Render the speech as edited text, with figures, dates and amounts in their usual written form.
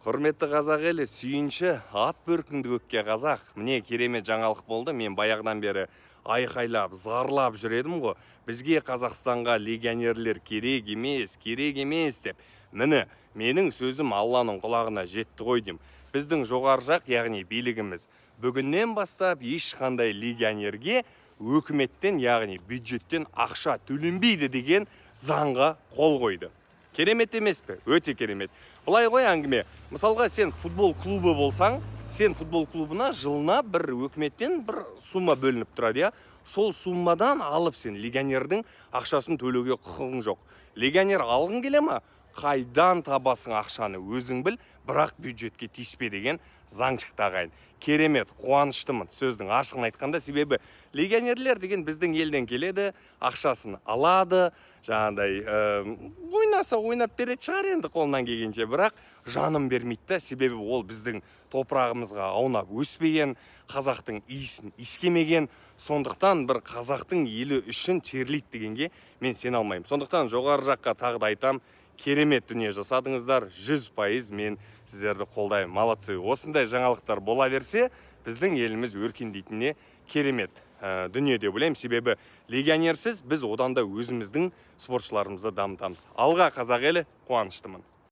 Құрметті қазақ елі, сүйінші, ат бөркіңді көкке, қазақ! Міне, керемет жаңалық болды. Мен баяғыдан бері айқайлап, зарлап жүр едім ғой, бізге, Қазақстанға, легионерлер керек емес, керек емес деп. Міне, менің сөзім Алланың құлағына жетті ғой деймін. Біздің жоғары жақ, яғни билігіміз, бүгіннен бастап ешқандай легионерге өкіметтен, яғни бюджеттен ақша төленбейді деген заңға қол қойды. Керемет емес пе? Өте керемет. Былай ғой әңгіме: мысалға, сен футбол клубы болсаң, сен футбол клубына жылына бір өкіметтен бір сумма бөлініп тұрады, иә. Сол суммадан алып, сен легионердің ақшасын төлеуге құқығың жоқ. Легионер алғың келе ма, қайдан табасың ақшаны, өзің біл, бірақ бюджетке тиіспе деген заң шықты, ағайын. Керемет, қуаныштымын, сөздің ашығын айтқанда. Себебі легионерлер деген біздің елден келеді, ақшасын алады, жаңағыдай ойнаса, ойнап беретін шығар енді қолынан келгенше, бірақ жанын бермейді да. Себебі ол біздің топырағымызға аунап өспеген, қазақтың иісін иіскемеген. Сондықтан бір қазақтың елі үшін терлейді дегенге мен сене алмаймын. Сондықтан жоғары жаққа тағы да айтам: керемет дүние жасадыңыздар, 100% мен сіздерді қолдаймын, молодцы! Осындай жаңалықтар бола берсе, біздің еліміз өркендейтініне керемет дүние деп ойлаймын. Себебі легионерсіз біз одан да өзіміздің спортшыларымызды дамытамыз. Алға, қазақ елі! Қуаныштымын.